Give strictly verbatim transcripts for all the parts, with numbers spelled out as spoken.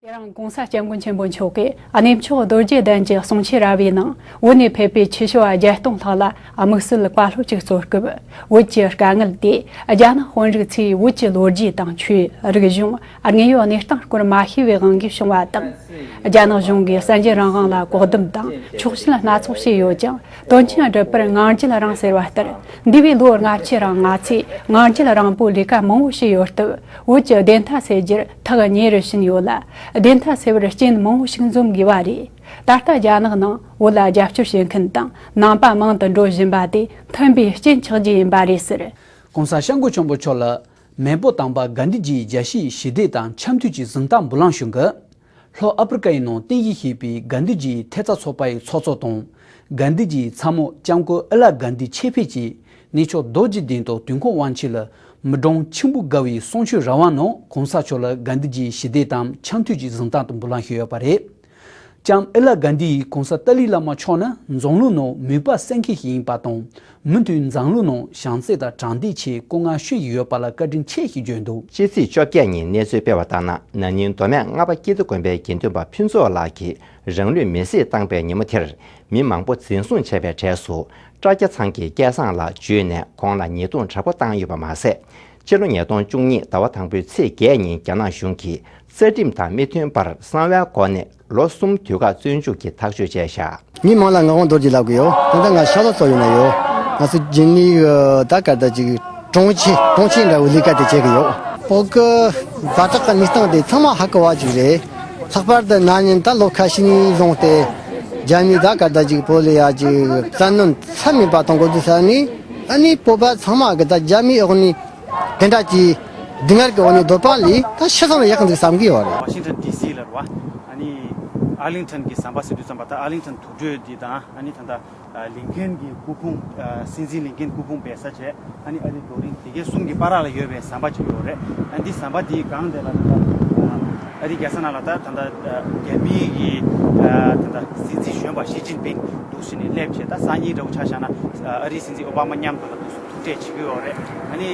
དེ་རིང་༸གོང་ས་༸སྐྱབས་མགོན་ཆེན་པོ་མཆོག་གིས་གནས་མཆོག་རྡོ་རྗེ་གདན་གྱི་གསུང་ཆོས་ར་བའི་ནང་བོད་ནས་ཕེབས་པའི་ཆོས་ཞུ་བ་བརྒྱད་སྟོང་ལྷག་ལ་དམིགས་བསལ་བཀའ་སློབ་ཅིག་སྩོལ་སྐབས། བོད་ཀྱི་དཀའ་ངལ་དེ་རྒྱ་ནག་དཔོན་རིགས་ཚོས་བོད་ཀྱི་ལོ་རྒྱུས་དང་ཆོས། རིག་གཞུང་། དངོས་ཡོད་གནས་སྟངས་སྐོར་མ་ཤེས་པའི་དབང་གིས་བྱུང་བ་དང་། རྒྱ་ནག་གཞུང་གིས་བཙན་རྒྱལ་རང་དབང་ལ་བཀག་སྡོམ་དང་ཆོག་ཤེས་སྣ་ཚོགས་བྱས་ཡོད་ཀྱང་། དོན་ཆེན་སྒྲུབ་པར་ངང་རྒྱུད་རིང་ཟེར་བ་ལྟར། འདས་པའི་ལོ་ལྔ་བཅུ་རིང་ང་ཚོས་ངང་རྒྱུད་རིང་པོའི་ལས་ཀ་མང་བོ་བྱས་ཡོད་སྟབས། བོད་ཀྱི་བདེན་མཐའ་གསལ་རྒྱུར་ཐག་ཉེ་རུ་ཕྱིན་ཡོད་ལ། བདེན་མཐའ་གསལ་བར་རྐྱེན་མང་བོ་ཞིག་འཛོམས་དགོས་པ་རེད། ད་ལྟ་རྒྱ་ནག་ནང་བོད་ལ་རྒྱབ་སྐྱོར་བྱེད་མཁན་དང་ནང་པ་མང་དུ་འགྲོ་བཞིན་པ་དེ་མཐུན་པའི་རྐྱེན་ཆགས་རྒྱུ་ཡིན་པ་རེད་ཟེར། ༸གོང་ས་༸སྐྱབས་མགོན་ཆེན་པོ་མཆོག་ལ་མེས་པོ་དམ་པ་གྷན་དྷི་ཇིའི་རྒྱལ་སྲས་ཞི་བདེ་དང་འཆམ་མཐུན་གྱི་གཟེངས་རྟགས་འབུལ་ལམ་ཞུ་གི། ལྷོ་ཨ་ཕི་རི་ཀའི་ནང་རྟེན་གཞི་བྱས་པའི་གྷན་དྷི་ཇིའི་ཐེབས་རྩ་ཚོགས་པ་ཡི་ཚོགས་གཙོ་དང་། གྷན་དྷི་ཇིའི་ཚ་མོ་ལྕམ་སྐུ་ཨི་ལ་གྷན་དྷི་ཆེ་ཕེ་གྱིས་གནས་མཆོག་རྡོ་རྗེ་གདན་དུ་དུས་འཁོར་དབང་ཆེན་ལ་མི་གྲངས་ཆེན་པོ་དགའ་བའི་གསུང་ཆོས་ར་བའི་ནང་༸གོང་ས་མཆོག་ལ་གྷན་དྷི་ཇིའི་ཞི་བདེ་དང་འཆམ་མཐུན་གྱི་གཟེངས་རྟགས་དུ་འབུལ་ལམ་ཞུས་ཡོད་པ་རེད། ལྕམ་ཨི་ལ་གྷན་དྷི་ཡིས་༸གོང་ས་ཏཱ་ལའི་བླ་མ་མཆོག་ནི་འཛམ་གླིང་ནང་མོས་པ་སེམས་ཁུར་ཞིག་ཡིན་པ་དང་། མུ་མཐུད་འཛམ་གླིང་ནང་བྱམས་བརྩེ་དང་དྲང་བདེན་ཆེད་སྐུ་ངལ་ཤོར་བཞིན་ཡོད་པ་ལ་བཀའ་དྲིན་ཆེ་ཞེས་བརྗོད་འདུག་ཕྱི་ཚེས་བཅོ་བརྒྱད་ཉིན་གནས་ཚུལ་སྤེལ་བ་ལྟར་ན། ན་ནིང་མདོ་སྨད་རྔ་པ་སྐྱིད་སྡེ་དགོན་པའི་དགེ་འདུན་པ་ཕུན་ཚོགས་ལགས་ཀྱིས་རང་ལུས་མེར་སྲེག་བཏང་པའི་ཉིན་མོ་དེར། མི་མང་པོ་འཛིན་བཟུང་བྱས་པའི་གྲས་སུ། དྲ་རྒྱ་ཚང་གི་སྐལ་བཟང་ལགས་བརྒྱུད་ནས་ཁོང་ལ་ཉེས་རྡུང་དྲག་པོ་བཏང་ཡོད་པ་མ་ཟད། ཕྱི་ལོ་ཉིས་སྟོང་བཅུ་གཉིས་ཟླ་བ་དང་པོའི་ཚེས་བརྒྱད་ཉིན་རྒྱ་ནག་གཞུང་གིས་རྩ་ཁྲིམས་དང་མི་མཐུན་པར་གསང་བའི་སྒོ་ནས་ལོ་གསུམ་དུས་བཀག་བཙོན་འཇུག་གི་ཐག་གཅོད་བྱས་བཞག་མི་མང་ལ་མངའ་དབང་རྡོ་རྗེ་ལབ་ཀྱི་ཡོད། ད་ལྟ་ང་ཤ་ལག་ཚོ་ཡིན་ན་ཡོད། ང་ཚོ་རྒྱུན་ལས་ད་ག་ད་ཅིག་གྲོང་ཆེ་གྲོང་ཆེ་འདྲ་བོའི་ལས་ཀ་དེ་བྱེད་ཀྱི་ཡོད། བོད་ཀྱི་ཛ་དྲག་གི་གནས་སྟངས་དེ་ཚང་མ་ཧ་གོ་བ་ཅིག་རེད། ལྷག་པར་དུ་ན་ནིང་ད་ལོ་ཁ་ཤས་ནས་བཟུང་སྟེ་རྒྱ་མི་ད་ག་ད་ཅིག་བོད་ལ་ཡ་ཅིག་བཙན་གནོན་ཚད་མེད་པ་གཏོང་དགོས་དུས་ས་ནས། ཨ་ནི་བོད་པ་ཚང་མ་གི་ད་རྒྱ་མིའི་འོག་ནས་དེ་འདྲ་གྱི་སྡུག་བསྔལ་གྱི་འོག་ནས་སྡོད་པ་ལས་ད་ཤི་སོང་ན་ཡག་གི་འདུག་བསམ་གྱི་ཡོད་རེད། ཝ་ཤིང་ཊོན་ཌི་སི་ལ་རེད་བ། ཨ་ནི་ཨར་ལིང་ཊོན་གྱི་ཟམ་པ་ཟེར་དུས་ཙམ་པ། ད་ཨར་ལིང་ཊོན་དུར་ཁྲོད་འདི་དང་། ཨ་ནི་ད་ལྟ་ལིན་ཁན་གྱི་སྐུ་ཕུང་། སྲིད་འཛིན་ལིན་ཁན་སྐུ་ཕུང་སྦས་ས་བྱས། ཨ་ནི་ཨ་རིའི་རྡོ་རིང་དེ་གའི་གསུམ་གྱི་བར་ལ་ཡོད་པའི་ཟམ་པ་ཅིག་ཡོད་རེད། ཨ་འདི་ཟམ་པ་འདིའི་སྒང་དེ་ལ་ད་ལྟ་ཨ་རིའི་རྒྱལ་ས་ནང་ལ་ད་ད་ལྟ་རྒྱ་མིའི་གི་ད་ལྟ་སྲིད་འཛིན་གཞོན་པ་ཞི་ཅིན་ཕིང་འདུག་སེ་ནས་སླེབས་བྱས། ད་སང་ཉིན་འདྲ་བོ་ཆ་བཞག་ན་ཨ་རིའི་སྲིད་འཛིན་ཨོ་བྷ་མ་མཉམ་དུ་ལ་འདུག་སེ་ཐུག་འཕྲད་བྱེད་ཀྱི་ཡོད་རེད། ཨ་ནི་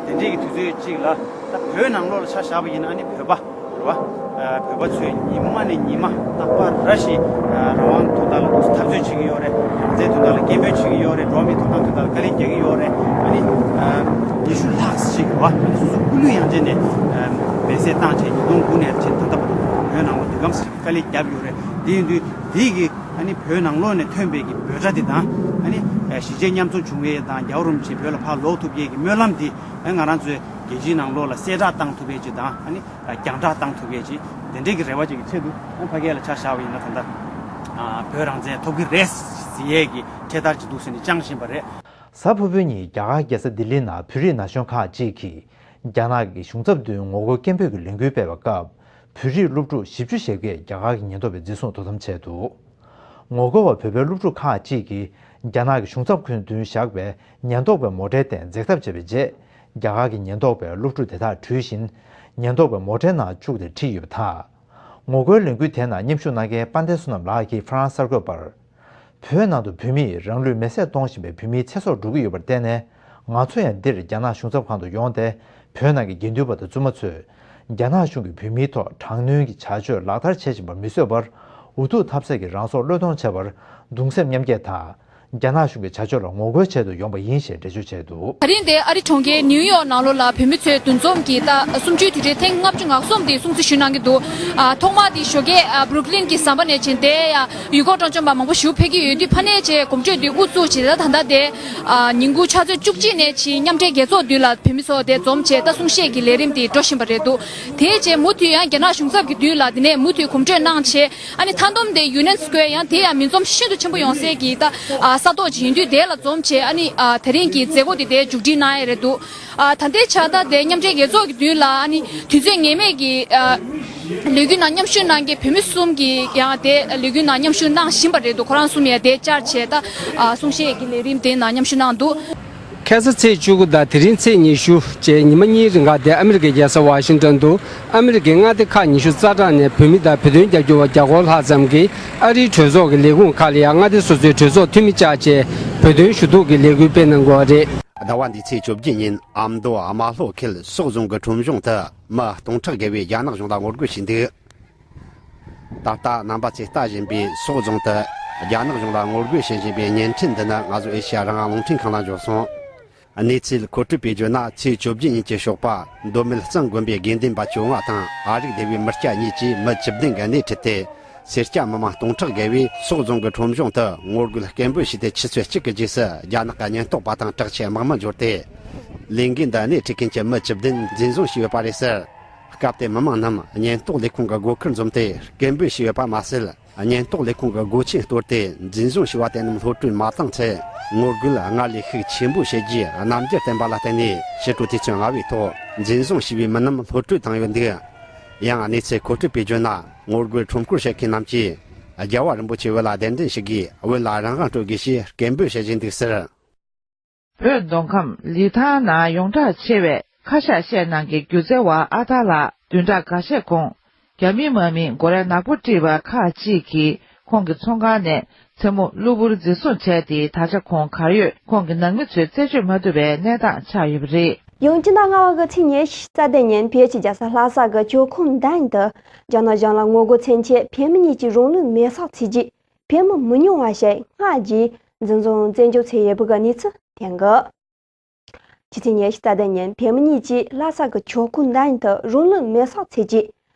དེ་འདྲའི་གི་དུས་ཚོད་ཅིག་ལ་ད་བོད་ནང་ལོགས་ལ་ཆ་བཞག་པ་ཡིན་ན། ཨ་ནི་བོད་པ་རེད་བ། བོད་པ་ཚོས་ཉི་མ་ནས་ཉི་མ་རྟག་པར་རེ་བཞིན་རང་དབང་དོན་དག་ལ་འཐབ་རྩོད་བྱེད་ཀྱི་ཡོད་རེད། རང་བཙན་དོན་དག་ལ་སྐད་འབོད་བྱེད་ཀྱི་ཡོད་རེད། འགྲོ་བ་མིའི་ཐོབ་ཐང་དོན་དག་ལ་དཀའ་ལས་རྒྱག་གི་ཡོད་རེད། ཨ་ནི་ཉི་ཤུ་ལྷག་ཞིག་རེད་བ། ཨ་ནི་སོ་སོ་སྐུ་ལུས་ཡང་ཅན་ནས་མེར་སྲེག་བཏང་བྱས། ཉིས་སྟོང་དགུ་ནས་བྱས་ད་ལྟ་བར་དུ་བོད་ནང་ལ་དུས་སྐབས་སུ་དཀའ་ལས་བརྒྱབ་ཡོད་རེད། དེ་ཡིན་དུས་དེའི་གི་ཨ་ནི་བོད་ནང་ལོགས་ནས་ཐོན་པའི་གི་འབོད་སྒྲ་དེ་དང་། ཨ་ནི་གཞིས་བྱེས་མཉམ་འཛོམས་བྱུང་བའི་དང་། རྒྱལ་བ་རིན་པོ་ཆེ་བོད་ལ་ཕར་ལོག་ཐུབ་ཡས་ཀྱི་སྨོན་ལམ་དེ། ཨ་ང་རང་ཚོའི་རྒྱལ་སྤྱིའི་ནང་ལོགས་ལ་གསལ་བསྒྲགས་བཏང་ཐུབ་ཡས་ཅིག་དང་། ཨ་ནི་རྒྱང་བསྒྲགས་བཏང་ཐུབ་ཡས་ཅིག་དེ་འདྲའི་གི་རེ་བ་ཅིག་གི་ཆེད་དུ། ཨ་ཕ་གི་ལ་ཆ་བཞག་པ་ཡིན་ན་ད་ལྟ་ཨ་བོད་རང་བཙན་ཐོབ་ཀྱི་རེད་ཟེར་ཡས་ཀྱི་འཕྲེད་དར་ཅིག་འདུག་སེ་ནས་བཅངས་བཞིན་པ་རེད། གཟའ་ཕུར་བུའི་ཉིན་རྒྱ་གར་རྒྱལ་ས་ལྡི་ལི་ནང་བོད་རིགས་ན་གཞོན་ཁག་ཅིག་གིས་རྒྱ་ནག་གི་གཞུང་ཚབ་མདུན་ངོ་རྒོལ་སྐད་འབོད་ཀྱི་ལས་འགུལ་སྤེལ་བའི་སྐབས། བོད་རིགས་སློབ་ཕྲུག་བཞི་བཅུ་ཞེ་བརྒྱད་རྒྱ་གར་གྱི་ཉེན་རྟོག་པས་འཛིན་བཟུང་དོ་དམ་བྱས་འདུག་ངོ་རྒོལ་བ་བོད་པའི་སློབ་ཕྲུག་ཁག་ཅིག་གིས་རྒྱ་ནག་གི་གཞུང་ཚབ་ཁང་མདུན་བཞག་པའི་ཉེན་རྟོག་པའི་མོ་ཊའི་སྟེང་འཛེག་ཐབས་བྱས་པའི་རྗེས། རྒྱ་གར་གྱི་ཉེན་རྟོག་པས་སློབ་ཕྲུག་དེ་དག་དྲུད་བཞིན། ཉེན་རྟོག་པའི་མོ་ཊའི་ནང་བཅུག་སྟེ་ཁྲིད་ཡོད་པ་དང་། ངོ་རྒོལ་ལས་འགུལ་དེ་ནང་མཉམ་ཞུགས་གནང་མཁན་དཔལ་ལྡན་བསོད་ནམས་ལགས་ཀྱིས་ཧྥ་རན་སར་འགོད་པར། བོད་ནང་དུ་བོད་མིས་རང་ལུས་མེར་སྲེག་གཏོང་བཞིན་པའི་བོད་མིའི་ཚེ་སྲོག་འགྲོ་གི་ཡོད་པར་བརྟེན་ནས། ང་ཚོ་ཡང་འདིར་རྒྱ་ནག་གཞུང་ཚབ་ཁང་དུ་ཡོང་སྟེ། བོད་ནང་གི་དགེ་འདུན་པ་དང་བཙུན་མ་ཚོས་རྒྱ་ནག་གཞུང་གིས་བོད་མིའི་ཐོག་དྲག་གནོན་གྱི་བྱ་སྤྱོད་ལག་བསྟར་བྱེད་བཞིན་པ་མི་བཟོད་པར། འུ་ཐུག་ཐབས་ཟད་ཀྱིས་རང་སྲོག་བློས་གཏོང་བྱས་པར་གདུང་སེམས་མཉམ་སྐྱེད་དང་། རྒྱ་ནག་གཞུང་གི་བྱ་སྤྱོད་ལ་ངོ་རྒོལ་བྱེད་དུ་ཡོང་པ་ཡིན་ཞེས་འགྲེལ་བརྗོད་བྱས་འདུག་ད་རིང་དེ་ཨ་རི་གྲོང་ཁྱེར་ནིའུ་ཡོག་ནང་ལོགས་ལ་བོད་མི་ཚོའི་འདུ་འཛོམས་ཀྱི་ཟླ་གསུམ་བཅུའི་དུས་དྲན་ཐེངས་ལྔ་བཅུ་ང་གསུམ་དེ་སྲུང་བརྩི་ཞུས་གནང་གི་འདུག་ཨ་ཐོག་མ་དེ་ཞོགས་ཀས་ཨ་བྷུ་རུག་ལིན་གྱི་ཟམ་པ་ནས་བྱས། དེ་ཡང་ཡུལ་སྐོར་སྤྲོ་འཆམ་པ་མང་པོ་ཞིག་ཕེབས་ཀྱི་ཡོད་དུས། ཕ་ནས་བྱས་གོམ་བགྲོད་དེ་དབུ་བཙུགས་བྱས། ད་ད་ལྟ་དེ་ཨ་ཉིན་གུང་ཕྱག་ཚོད་བཅུ་གཅིག་ནས་བྱས་མཉམ་འབྲེལ་རྒྱལ་ཚོགས་མདུན་ལ་བོད་མི་ཚོ་དེ་འཛོམས་བྱས། ད་གསུང་བཤད་ཀྱི་ལས་རིམ་དེ་འགྲོ་བཞིན་པ་རེད་འདུག་དེའི་རྗེས་མུ་མཐུད་ཡང་རྒྱ་ནག་གཞུང་ཚབ་ཀྱི་མདུན་ལ་དེ་ནས་མུ་མཐུད་གོམ་བགྲོད་གནང་བྱས། ཨ་ནི་མཐའ་བསྡོམས་དེ་ཡུ་ནན་སི་ཀོའི་ཡང་དེ་ཡང་མི་འཛོམས་ཤིན་ཏུ་ཆེན་པོ་ཡོང་སའི་གི་ད་ཨ་ས་ཐོག་ཅིག་ཡིན་དུས། དེ་ལ་འཛོམས་བྱས། ཨ་ནི་ཨ་དེ་རིང་གི་མཛད་སྒོ་དེ་དེ་མཇུག་སྒྲིལ་གནང་ཡས་རེད་འདུག་ཨ་ད་ལྟའི་ཆར་ད་དེ་མཉམ་འབྲེལ་རྒྱལ་ཚོགས་ཀྱི་མདུན་ལ་ཨ་ནི་དུས་ཚོད་ངེས་མེད་ཀྱི་ཨ་ལས་འགུལ་ནང་མཉམ་ཞུགས་གནང་མཁན་བོད་མི་གསུམ་གྱིས་ཡང་དེ་ལས་འགུལ་ནང་མཉམ་ཞུགས་གནང་བཞིན་པ་རེད་འདུག་ཁོ་རང་གསུམ་ཡང་དེ་བཅར་བྱས། ད་ཨ་གསུང་བཤད་ཀྱི་ལས་རིམ་དེ་ནང་མཉམ་ཞུགས་གནང་འདུག་ཁ་སང་ཚེས་བཅུ་དགུ་དང་དེ་རིང་ཚེས་ཉི་ཤུ་བཅས་ཉི་མ་གཉིས་རིང་ག་དེ་ཨ་མི་རི་ཀའི་རྒྱལ་ས་ཝ་ཤིང་ཏོན་དུ། ཨ་མི་རི་ཀའི་མངའ་སྡེ་ཁག་ཉི་ཤུ་རྩ་གྲངས་ནས་བོད་མི་དང་བོད་དོན་རྒྱབ་སྐྱོར་བ་བརྒྱ་སྐོར་ལྷག་ཙམ་གྱིས་ཨ་རིའི་གྲོས་ཚོགས་ཀྱི་ལས་ཁུངས་ཁག་ལ་ཡང་མངའ་སྡེ་སོ་སོའི་གྲོས་ཚོགས་འཐུས་མི་བཅར་བྱས་བོད་དོན་ཞུ་གཏུག་གི་ལས་འགུལ་སྤེལ་གནང་དགོས་པ་རེད། ཟླ་བ་འདིའི་ཚེས་བཅོ་བརྒྱད་ཉིན་ཨ་མདོ་རྨ་ལྷོ་ཁུལ་སོག་རྫོང་གི་ཁྲོམ་གཞུང་དུ་མི་སྟོང་ཕྲག་བརྒལ་བས་རྒྱ་ནག་གཞུང་ལ་ངོ་རྒོལ་བྱས་འདུག་ད་ལྟ་རྣམ་པ་ཚོས་ལྟ་བཞིན་པའི་སོག་རྫོང་དུ་རྒྱ་ནག་གཞུང་ལ་ངོ་རྒོལ་བྱེད་བཞིན་པའི་བརྙན་འཕྲིན་འདི་ནི་ང་ཚོ་ཨེ་ཤི་ཡ་རང་དབང་རླུང་འཕྲིན་ཁང་ལ་འབྱོར་སོང་། གནས་ཚུལ་མཁོ་སྤྲོད་པས་བརྗོད་ན། ཚེས་བཅོ་བརྒྱད་ཉིན་གྱི་ཞོགས་པ། མདོ་སྨད་གཙང་དགོན་པའི་དགེ་འདུན་པ་བཅོ་ལྔ་དང་ཨ་རིག་སྡེ་བའི་མི་སྐྱ་གཉིས་ཀྱིས་མི་བཅུ་བདུན་གྱི་སྣེ་ཁྲིད་དེ། སེར་སྐྱ་མི་མང་སྟོང་ཕྲག་བརྒལ་བས་སོག་རྫོང་གི་ཁྲོམ་གཞུང་དུ་ངོ་རྒོལ་སྐད་འབོད་བྱས་ཏེ། ཆུ་ཚོད་གཅིག་གི་རྗེས་སུ་རྒྱ་ནག་གི་ཉེན་རྟོག་པ་དང་དྲག་ཆས་དམག་མི་འབྱོར་ཏེ། ལས་འགུལ་འདི་སྣེ་ཁྲིད་མཁན་གྱི་མི་བཅུ་བདུན་འཛིན་བཟུང་བྱས་ཡོད་པ་རེད་ཟེར། སྐབས་དེར་མི་མང་རྣམས་ཉེན་རྟོག་ལས་ཁུངས་ཀྱི་སྒོ་ཁར་འཛོམས་ཏེ། སྐད་འབོད་བྱས་ཡོད་པ་མ་ཟད། ཉེན་རྟོག་ལས་ཁུངས་ཀྱི་སྒོ་ཆེན་གཏོར་ཏེ། འཛིན་བཟུང་བྱས་པ་དེ་རྣམས་གློད་གྲོལ་མ་བཏང་ཚེ། ངོ་རྒོལ་སྔར་ལས་ཤུགས་ཆེན་པོ་བྱེད་རྒྱུའི་རྣམ་འགྱུར་བསྟན་པ་ལ་བརྟེན་ནས། ཕྱི་དྲོ་དུས་ཚོད་ལྔ་པའི་ཐོག་འཛིན་བཟུང་བྱས་པའི་མི་རྣམས་གློད་གྲོལ་བཏང་ཡོད་འདུག། ཡང་གནས་ཚུལ་མཁོ་སྤྲོད་པས་བརྗོད་ན། ངོ་རྒོལ་ཁྲོམ་སྐོར་བྱེད་མཁན་རྣམས་ཀྱིས་རྒྱལ་བ་རིན་པོ་ཆེའི་འོད་ལ་གདན་འདྲེན་ཞུ་དགོས། འོད་ལ་རང་དབང་སྤྲོད་དགོས་ཞེས་སྐད་འབོད་བྱེད་བཞིན་འདུག་ཟེར། བོད་མདོ་ཁམས་ལི་ཐང་ནང་ཡོངས་གྲགས་ཆེ་བའི་ཁ་ཤགས་བཤད་ནང་གི་སྒྱུ་རྩལ་བ་ཨ་ཐར་ལགས་བདུན་ཕྲག་འགའ་ཤས་གོང་། རྒྱ་མི་དམག་མིས་སྒོ་རའི་ནག་པོ་དཀྲིས་པ་ཁག་ཅིག་གིས་ཁོང་གི་ཚོང་ཁང་ནས་མཚན་མོ་གློ་བུར་འཛིན་བཟུང་བྱས་ཏེ། ད་ཆ་ཁོང་གར་ཡོད་ཁོང་གི་ནང་མི་ཚོས་རྩད་གཅོད་མ་ཐུབ་པའི་གནས་སྟངས་ཆགས་ཡོད་པ་རེད། ཡང་སྤྱི་ཟླ་ལྔ་པ་གི་ཚེས་ཉི་ཤུ་རྩ་བདུན་ཉིན་བོད་ཀྱི་རྒྱལ་ས་ལྷ་ས་གི་ཇོ་ཁུན་མདན་དུ་རྒྱ་ནག་གཞུང་ལ་ངོ་རྒོལ་མཚོན་ཆེད་བོད་མི་གཉིས་ཀྱིས་རང་ལུས་མེར་སྲེག་བྱས་རྗེས། བོད་མི་མི་ཉུང་བ་ཞིག་སྔར་རྗེས་འཛིན་བཟུང་བཙན་འཇུག་བྱས་ཡོད་པའི་གནས་ཚུལ་ཐོན་གི། ཕྱི་ཚེས་ཉི་ཤུ་རྩ་བདུན་ཉིན་བོད་མི་གཉིས་ཀྱིས་ལྷ་ས་གི་ཇོ་ཁུན་མདན་དུ་རང་ལུས་མེར་སྲེག་བྱས་རྗེས།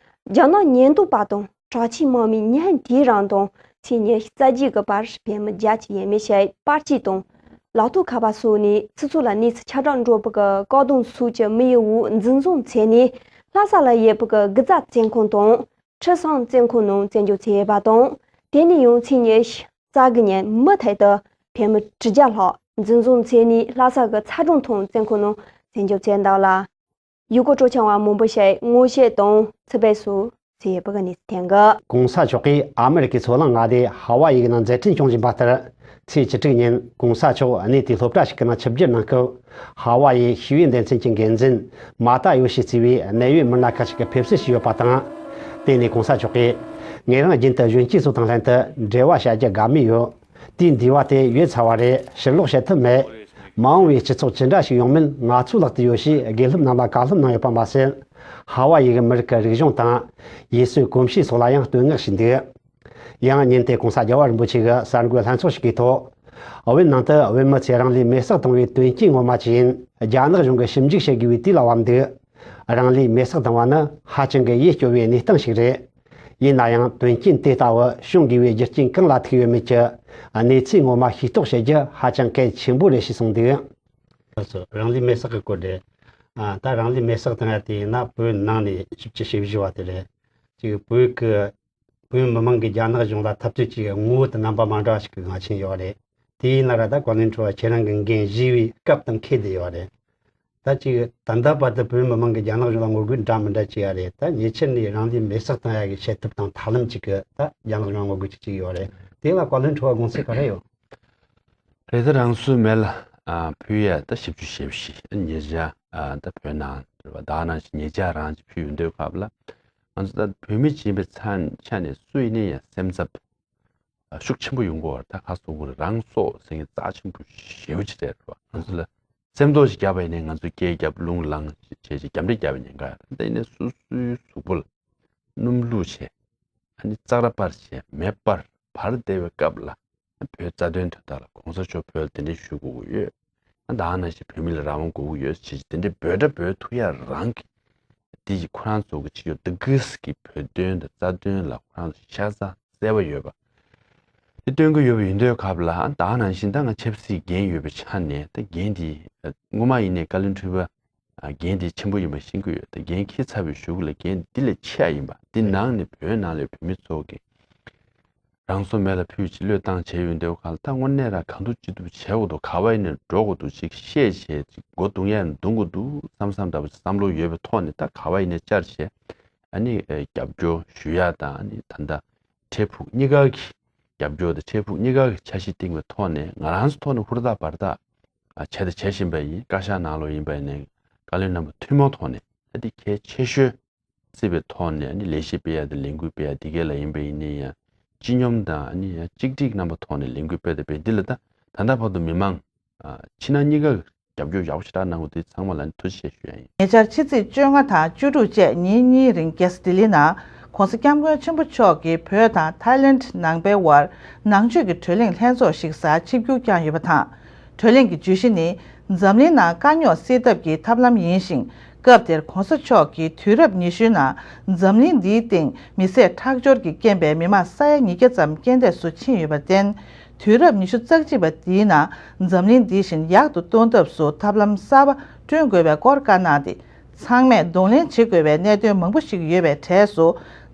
རྒྱ་ནག་ཉེན་རྟོག་པ་དང་དྲག་ཆས་དམག་མིས་ཉིན་དེའི་རིང་དང་ཚེས་ཉི་ཤུ་རྩ་བརྒྱད་ཀྱི་བར་བོད་མི་བརྒྱ་ཅིག་ཡས་མས་ཞིག་པར་སྐྲུན་དང་། ལག་ཐོགས་ཁ་པར་སོགས་ནས་ཚུར་ཚོགས་ལ་གནས་ཚུལ་ཁྱབ་བསྒྲགས་འགྲོ་བའི་བཀག་སྡོམ་སོགས་ཀྱི་དམིགས་ཡུལ་འོག་འཛིན་བཟུང་བྱས་ནས། ལྷ་ས་ལ་ཡོད་པའི་དགུ་རྩ་བཙོན་ཁང་དང་། ཁྲི་སྲོང་བཙོན་ཁང་ནང་བཙན་འཇུག་བྱས་ཡོད་པ་དང་། དེ་ནས་ཡང་ཚེས་ཉི་ཤུ་རྩ་དགུ་ཉིན་མུ་མཐུད་དུ་བོད་མི་དྲུག་བརྒྱ་ལྷག་འཛིན་བཟུང་བྱས་ནས། ལྷ་ས་གི་ཚ་གྲང་ཐང་བཙོན་ཁང་ནང་བཙན་འཇུག་བྱས་འདུག་ལ། ཡུལ་སྐོར་སྤྲོ་འཆམ་པ་མང་པོ་ཞིག་ངོ་ཤེས་དང་ཚེ་འབེལ་སོགས་བྱས་ཡོད་པའི་གནས་ཚུལ་ཐོན་གི། གོང་ས་མཆོག་གིས་ཨ་མེ་རི་ཀའི་མཚོ་གླང་མངའ་སྡེ་ཧ་ཝ་ཡི་ནང་མཛད་འཕྲིན་སྐྱོང་བཞིན་པ་ལྟར། ཚེས་བཅུ་དྲུག་ཉིན་གོང་ས་མཆོག་གནས་དེའི་སློབ་གྲྭ་ཞིག་གི་ནང་ཆིབས་བསྒྱུར་གནང་སྐབས། ཧ་ཝ་ཡི་ཤེས་ཡོན་སྡེ་ཚན་གྱི་འགན་འཛིན་མ་ཏཱ་ཡོ་ཤི་གཙོས་པའི་གནད་ཡོད་མི་སྣ་ཁག་ཅིག་གིས་ཕེབས་བསུ་ཞུས་ཡོད་པ་དང་། དེ་ནས་གོང་ས་མཆོག་གིས། ངེད་རང་རྒྱུན་དུ་གཞོན་སྐྱེས་ཚོ་དང་ལྷན་དུ་འབྲེལ་བ་བྱ་རྒྱུ་དགའ་མོས་ཡོད། དེའི་འདུས་པ་དེ་ཡོད་ཚར་བ་རེད། ཕྱིར་ལོག་བྱེད་ཐུབ་མེད། མ་འོངས་པའི་སྤྱི་ཚོགས་ཅི་འདྲ་ཞིག་ཡོང་མིན་ང་ཚོའི་ལག་ཏུ་ཡོད་ཞེས་དགེ་སློབ་རྣམས་ལ་བཀའ་སློབ་གནང་ཡོད་པ་མ་ཟད། ཧ་ཝ་ཡི་གི་མི་རིགས་ཀྱི་རིག་གཞུང་དང་། ཡུལ་སྲོལ་གོམས་གཤིས་སོགས་ལ་ཡང་བསྟོད་བསྔགས་ཞུས་འདུག། ཡང་ཉིན་དེར་གོང་ས་རྒྱལ་བ་རིན་པོ་ཆེ་གིས་གསར་འགོད་ལྷན་ཚོགས་ཤིག་གི་ཐོག། བོད་ནང་དུ་བོད་མི་ཚོས་རང་ལུས་མེར་སྲེག་བཏང་བའི་དོན་རྐྱེན་ངོ་མ་ཇི་ཡིན་རྒྱ་ནག་གཞུང་གིས་ཞིབ་འཇུག་བྱེད་དགོས་པའི་དུས་ལ་བབ་འདུག། རང་ལུས་མེར་སྲེག་བཏང་བ་ནི་ཧ་ཅང་གི་ཡིད་སྐྱོ་བའི་གནས་སྟངས་ཤིག་རེད། ཡིན་ན་ཡང་དོན་རྐྱེན་དེ་ལྟ་བུ་བྱུང་དགོས་པའི་རྒྱུ་རྐྱེན་གང་ལ་ཐུག་ཡོད་མེད་ཀྱི་གནས་ཚུལ་ངོ་མ་ཤེས་རྟོགས་བྱེད་རྒྱུ་ཧ་ཅང་གལ་ཆེན་པོ་རེད་ཞེས་གསུངས་འདུག། ལགས་སོ། རང་ལུས་མེར་སྲེག་གི་སྐོར་རེད། ཨ། ད་རང་ལུས་མེར་སྲེག་བཏང་ཡ་དེ་ཡིན་ན་བོད་ནང་ནས་བཞི་བཅུ་ཞེ་བཞི་བ་དེ་རེད། ཅིག་བོད་ཀྱི་བོད་མི་མང་གིས་རྒྱ་ནག་གཞུང་ལ་འཐབ་རྩོད་ཅིག་ངོ་བོ་དང་རྣམ་པ་མ་འདྲ་བ་ཞིག་གི་ངང་ཕྱིན་ཡོད་རེད། དེ་ཡིན་ན་ར་ད་བཀའ་བློན་ཁྲི་པ་ཁྱེད་རང་གི་འགན་བཞེས་པའི་སྐབས་དང་འཁེལ་བསྡད་ཡོད་རེད། ད་ཅིག་ད་ལྟ་བར་དུ་བོད་མི་མང་གིས་རྒྱ་ནག་གཞུང་ལ་ངོ་རྒོལ་འདྲ་མི་འདྲ་བྱས་ཡ་རེད། ད་ཉེ་ཆར་ནས་རང་ལུས་མེར་སྲེག་བཏང་ཡ་གི་བྱེད་ཐབས་དང་ཐབས་ལམ་ཅིག་གི་ད་རྒྱ་ནག་གཞུང་ལ་ངོ་རྒོལ་ཅིག་བྱས་ཡོད་རེད། དེ་ལ་བཀའ་བློན་ཁྲི་པ་དགོངས་ཚུལ་ག་རེ་ཡོད། རེད། ད་རང་སོའི་མི་ལ་ཨ་ཕུལ་ཡ་ད་བཞི་བཅུ་ཞེ་བཞི་ཉེ་ཆར་ཨ་ད་བོད་ནང་རེད་པ། ད་ནང་བཞིན་ཉེ་ཆར་རང་ཅིག་ཕུལ་ཡོང་དུས་སྐབས་ལ། ང་ཚོ་ད་བོད་མི་ཅིག་ཡིན་པའི་ཆ་ཆ་ནས་སུ་ཡིན་ནའི་ཡང་སེམས་འཚབ་ཤུགས་ཆེན་པོ་ཡོང་གི་ཡོད་རེད། ད་ག་སོང་གི་རེད། རང་སྲོག་ཟེར་མཁན་རྩ་ཆེན་པོ་ཞེ་པོ་ཅིག་རེད་པ། ང་ཚོ་ལ་སེམས་ཐོག་ཅིག་བརྒྱབ་པ་ཡིན་ནའི་ང་ཚོ་སྐད་བརྒྱབ། རླུང་ལངས་བྱས་བྱས་རྒྱབ་འདྲེ་བརྒྱབ་པའི་ཉེན་ཁ་ཡོད་རེད། ད་ཡིན་ནའི་སོ་སོའི་གཟུགས་པོ་ལ་སྣུམ་བླུགས་བྱས། ཨ་ནི་ཙག་ར་པར་བྱས་མེ་སྤར་བར་བསྡད་པའི་སྐབས་ལ། བོད་རྩ་དོན་དོན་དག་ལ་གོང་ས་མཆོག་བོད་ལ་དེ་འདྲ་ཞུ་དགོས་ཀྱི་ཡོད། ཨ་ད་ནང་བཞིན་བོད་མི་ལ་རང་དབང་དགོས་ཀྱི་ཡོད་ཅེས་དེ་འདྲ་འབོད་སྒྲ་འབོད་ཐུབ་ཡ་རང་གི་དེ་ཡི་ཁོ་རང་ཚོ་གི་ཅི་ཡོད་དེ་གིས་ཀྱི་བོད་དོན་དང་རྩ་དོན་ལ་ཁོ་རང་ཚོ་ཤ་ཚ་གསལ་པོ་ཡོད་པ་དེ་སྟོན་གྱི་ཡོད་པ་ཡིན་དུས་སྐབས་ལ། ཨ་ད་ནང་བཞིན་ད་ང་ཆབ་སྲིད་འགན་ཡོད་པའི་ཆ་ནས་ད་འགན་དེ་སྔོན་མ་ཡིན་ནའི་བཀའ་བློན་ཁྲི་པ་འགན་དེ་ཆེན་པོ་ཡིན་པ་ཤེས་ཀྱི་ཡོད། ད་འགན་འཁྱེར་ཚར་བའི་གཞུག་ལ་འགན་འདི་ལས་ཆེ་ཡ་ཡིན་པ། འདི་ནང་ནས་བོད་ནང་ལ་བོད་མི་ཚོ་གི་རང་སྲོག་མེ་ལ་ཕུལ་ཅིག་བློས་བཏང་བྱས་ཡོང་དུས་སྐབས་ལ། ད་དངོས་གནས་རང་གང་ཐུབ་ཅི་ཐུབ་བྱེད་དགོས་འདུག། ག་པར་ཡིན་ནའི་འགྲོ་དགོས་འདུག། ཅིག་བཤད་བྱས་ཅིག་མགོ་རྡུང་ཡ་ཡིན་ན་རྡུང་དགོས་འདུག་བསམ་བསམ་འདྲ་པོ་ཅིག་བསམ་བློ་ཡོད་པའི་ཐོག་ནས། ད་ག་པར་ཡིན་ནའི་བཅར་བྱས་ཨ་ནི་རྒྱབ་སྐྱོར་ཞུ་ཡ་དང་། ཨ་ནི་ད་ལྟ་འཕྲལ་ཕུགས་གཉིས་ཀ་གི་རྒྱབ་སྐྱོར་དང་འཕྲལ་ཕུགས་གཉིས་ཀ་གི་འཆར་གཞི་བཏིང་བའི་ཐོག་ནས། ང་རང་ཚོའི་ཐོག་ནས་ཧུར་ཐག་འབད་ཐག་བྱས་དང་བྱེད་བཞིན་པ་ཡིན། བཀའ་ཤག་ནང་ལོགས་ཡིན་པ་ཡིན་ནའི་བཀའ་བློན་རྣམ་པ་ཐུན་མོང་ཐོག་ནས་ཨ་ནི་གལ་ཆེ་ཤོས་བརྩིས་པའི་ཐོག་ནས། ཨ་ནི་ལས་བྱེད་སྤེལ་ཡ་དང་ལས་འགུལ་སྤེལ་ཡ་དེ་ག་ལ་ཡིན་པ་ཡིན་ནའི་ཡང་སྤྱི་སྙོམས་དང་། ཨ་ནི་ཡང་གཅིག་སྒྲིལ་རྣམ་པ་ཐོག་ནས་ལས་འགུལ་སྤེལ་དང་སྤེལ། འདི་ལ་ད་ད་ལྟ་བར་དུ་མི་མང་ཕྱི་ནང་གཉིས་ཀ་རྒྱབ་སྐྱོར་ཡག་པོ་ཞེ་དྲག་གནང་གི་འདུག། ཚང་མ་ལ་ནི་ཐུགས་རྗེ་ཆེ་ཞུ་ཡ་ཡིན། ཉེ་ཆར་ཕྱི་ཚེས་བཅོ་ལྔ་དང་བཅུ་དྲུག་བཅས་ཉིན་གཉིས་རིང་རྒྱལ་ས་ལྡི་ལི་ནང་ ༸གོང་ས་༸སྐྱབས་མགོན་ཆེན་པོ་མཆོག་གིས་བོད་དང་ཐའི་ལེནྜ་ནང་པའི་དབར་ནང་ཆོས་ཀྱི་གྲོས་གླེང་ལྷན་ཚོགས་ཤིག་གསར་ཆིབས་བསྒྱུར་བསྐྱངས་ཡོད་པ་དང་། གྲོས་གླེང་གི་བརྗོད་གཞི་ནི། འཛམ་གླིང་ནང་དཀའ་རྙོག་སེལ་ཐབས་ཀྱི་ཐབས་ལམ་ཡིན་ཞིང་། སྐབས་དེར་༸གོང་ས་མཆོག་གིས་དུས་རབས་ཉི་ཤུའི་ནང་འཛམ་གླིང་འདིའི་སྟེང་མི་བསད་ཁྲག་སྦྱོར་གྱི་རྐྱེན་པས་མི་མང་ས་ཡ་ཉིས་བརྒྱ་ཙམ་རྐྱེན་འདས་སུ་ཕྱིན་ཡོད་པར་བརྟེན། དུས་རབས་ཉི་ཤུ་རྩ་གཅིག་པ་འདིའི་ནང་འཛམ་གླིང་འདི་བཞིན་ཡག་ཏུ་གཏོང་ཐབས་སུ་ཐབས་ལམ་གསར་པ་བསྐྲུན་དགོས་པའི་སྐོར་བཀའ་གནང་སྟེ། ཚང་མས་གདོང་ལེན་བྱེད་དགོས་པའི་གནད་དོན་མང་པོ་ཞིག་ཡོད་པའི་གྲས་སུ།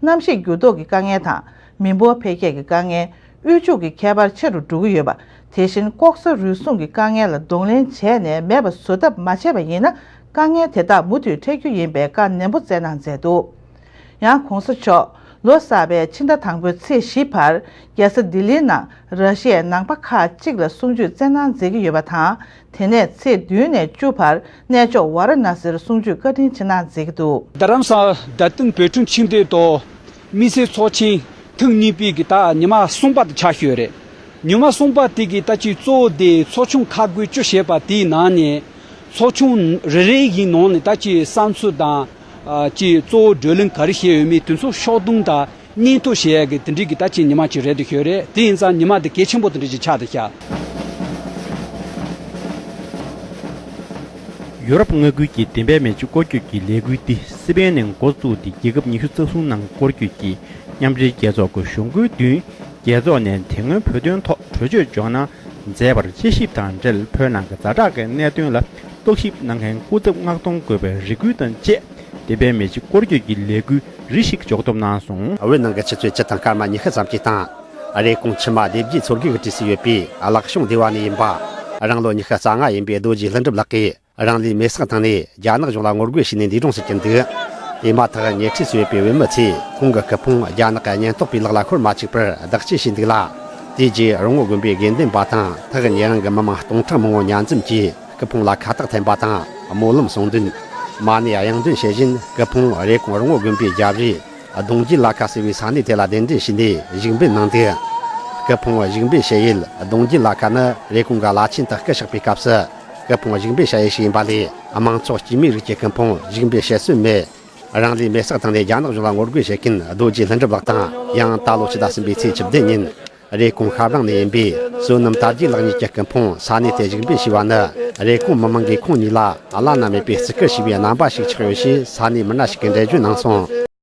གནམ་གཤིས་འགྱུར་ལྡོག་གི་དཀའ་ངལ་དང་། མི་འབོར་འཕེལ་རྒྱས་ཀྱི་དཀའ་ངལ། དབུལ་ཕྱུག་གི་ཁྱད་པར་ཆེ་རུ་འགྲོ་གི་ཡོད་པ། དེ་བཞིན་ལྐོག་ཟ་རུལ་སུངས་ཀྱི་དཀའ་ངལ་ལ་གདོང་ལེན་བྱས་ནས་མེད་པ་བཟོ་ཐབས་མ་བྱས་པ་ཡིན་ན། དཀའ་ངལ་དེ་དག་མུ་མཐུད་འཕྲད་རྒྱུ་ཡིན་པའི་བཀའ་ནན་པོ་སྩལ་གནང་མཛད་འདུག་ཡང་༸གོང་ས་མཆོག་ལོ་གསར་པའི་ཕྱི་ཟླ་དང་པོའི་ཚེས་བཞི་བར་རྒྱལ་ས་ལྡི་ལིའི་ནང་ར་ཤི་ཡའི་ནང་པ་ཁག་ཅིག་ལ་གསུང་ཆོས་སྩལ་གནང་མཛད་ཀྱི་ཡོད་པ་དང་། དེ་ནས་ཚེས་བདུན་ནས་བཅུ་བར་གནས་མཆོག་ཝཱ་ར་ཎ་སིར་གསུང་ཆོས་བཀའ་དྲིན་ཆེ་གནང་མཛད་ཀྱི་འདུག་རྡ་རམ་ས་ལ་རྡ་སྟེང་བོད་ཁྲིམས་ཆེད་དོན་ཐོག་དམིགས་བསལ་ཚོགས་ཆེན་ཐེངས་གཉིས་པའི་གི་ད་ཉི་མ་གསུམ་པ་དེ་ཆགས་ཡོད་རེད། ཉི་མ་གསུམ་པ་དེ་གི་ད་ཅིག་གཙོ་བོ་དེ་ཚོགས་ཆུང་ཁག་བགོས་བཅུ་བྱས་པ་དེའི་ནང་ནས་ཚོགས་ཆུང་རེ་རེ་གི་ནང་ནས་ད་ཅིག་བསམ་ཚུལ་དང་། ཨ། ཅིག་གཙོ་བོ་བགྲོ་གླེང་ག་རེ་བྱས་ཡོད་མེད་དེ་ཚོ་ཕྱོགས་བསྡོམས་དང་། སྙན་ཐོ་བྱེད་ཡག་གི་དེ་འདྲའི་གི་ད་ཅིག་ཉི་མ་ཅིག་རེད་འདུག་ཤོད་རེད། དེ་ཡིན་ཙང་ཉི་མ་འདི་གལ་ཆེན་པོ་དེ་འདྲ་ཅིག་ཆགས་འདུག་ཤག་ཡུ་རོབ་མངའ་ཁུལ་གྱི་བདེན་པའི་མེ་ལྕེ་སྐོར་སྐྱོད་ཀྱི་ལས་འགུལ་འདི་སི་པེན་ནས་འགོ་བཙུགས་ཏེ་རྒྱལ་ཁབ་ཉི་ཤུ་རྩ་གསུམ་ནང་སྐོར་སྐྱོད་ཀྱི་མཉམ་འབྲེལ་རྒྱལ་ཚོགས་ཀྱི་གཞུང་སྒོའི་མདུན་རྒྱལ་ཚོགས་ནས་དེ་སྔོན་བོད་དོན་ཐོག་གྲོས་ཆོད་འཇོག་གནང་མཛད་པར་དཔྱད་ཞིབ་དང་འབྲེལ་བོད་ནང་གི་ཛ་དྲག་གི་གནད་དོན་ལ་རྟོག་ཞིབ་གནང་མཁན་སྐུ་ཚབ་མངགས་གཏོང་དགོས་པའི་རེ་སྐུལ་དང་བཅས། བདེན་པའི་མེ་ལྕེ་སྐོར་སྐྱོད་ཀྱི་ལས་འགུལ་རེ་ཞིག་འཇོག་ཐུབ་གནང་སོང་། བོད་ནང་གི་ཆུ་ཚོད་བཅུ་དང་སྐར་མ་ཉི་ཤུ་ཙམ་གྱི་སྟེང་། རེབ་གོང་ཆུ་དམག་སྡེ་བརྒྱད་ཚོར་གིས་བྲིས་སུ་ཡོད་པའི་ལག་བྱུང་སྡེ་བ་ནས་ཡིན་པ། རང་ལོ་ཉི་ཤུ་རྩ་ལྔ་ཡིན་པའི་རྡོ་རྗེ་ལྷུན་གྲུབ་ལགས་ཀྱིས་རང་ལུས་མེར་སྲེག་བཏང་ནས་རྒྱ་ནག་གཞུང་ལ་ངོ་རྒོལ་བྱས་ནས་འདས་གྲོངས་སུ་གྱུར་འདུག་དེ་མ་ཐག་ཉེ་འཁྲིས་སུ་ཡོད་པའི་བོད་མི་ཚོས་ཁོང་གི་སྐུ་ཕུང་རྒྱ་ནག་གི་ཉེན་རྟོག་པའི་ལག་ལ་ཤོར་མ་བཅུག་པར་བདག་གཅེས་བྱས་འདུག་ལ། དེ་རྗེས་རོང་བོ་དགོན་པའི་དགེ་འདུན་པ་དང་ཐག་ཉེ་རིང་གི་མི་མང་སྟོང་ཕྲག་མང་པོ་མཉམ་འཛོམས་ཀྱིས། སྐུ་ཕུང་ལ་ཁ་བཏགས་འཐེན་པ་དང་སྨོན་ལམ་གསུང་འདོན། མ་ཎི་དབྱངས་འདོན་བྱེད་བཞིན་སྐུ་ཕུང་རེབ་གོང་རོང་བོ་དགོན་པའི་རྒྱབ་རི་གདུང་རྒྱུད་ལ་ཁ་ཟེར་བའི་ས་གནས་དེ་ལ་གདན་འདྲེན་བྱས་ནས་བཞུགས་འབུལ་གནང་འདུག་སྐུ་ཕུང་བཞུགས་འབུལ་བྱེད་ཡུལ་གདུང་རྒྱུད་ལ་ཁ་ནི་རེབ་གོང་གི་བླ་ཆེན་དག་སྐུ་གཤེགས་པའི་སྐབས་སུ་སྐུ་ཕུང་བཞུགས་འབུལ་བྱ་ཡུལ་ཞིག་ཡིན་པ་ལས། དམངས་ཚོགས་སྐྱེས་མའི་རིགས་ཀྱི་སྐུ་ཕུང་བཞུགས་འབུལ་བྱེད་སྲོལ་མེད། རང་ལུས་མེར་སྲེག་བཏང་ནས་རྒྱ་ནག་གཞུང་ལ་ངོ་རྒོལ་བྱེད་མཁན་རྡོ་རྗེ་ལྷུན་གྲུབ་ལགས་དང་། ཡང་ད་ལོ་ཕྱི་ཟླ་གསུམ་པའི་ཚེས་བཅུ་བདུན་ཉིན། རེབ་གོང་ཤམ་རང་ནས་ཡིན་པའི་བསོད་ནམས་དར་རྒྱས་ལགས་གཉིས་ཀྱི་སྐུ་ཕུང་ས་གནས་དེ་བཞུགས་འབུལ་ཞུས་པ་ནི། རེབ་གོང་མི་མང་གིས་ཁོང་གཉིས་ལ་བླ་ན་མེད་པའི་བརྩི་བཀུར་ཞུས་པའི་རྣམ་པ་ཞིག་ཆགས་ཡོད་ཅེས་ས་གནས་མི་སྣ་ཞིག་གིས་འགྲེལ་བརྗོད་གནང་སོང་།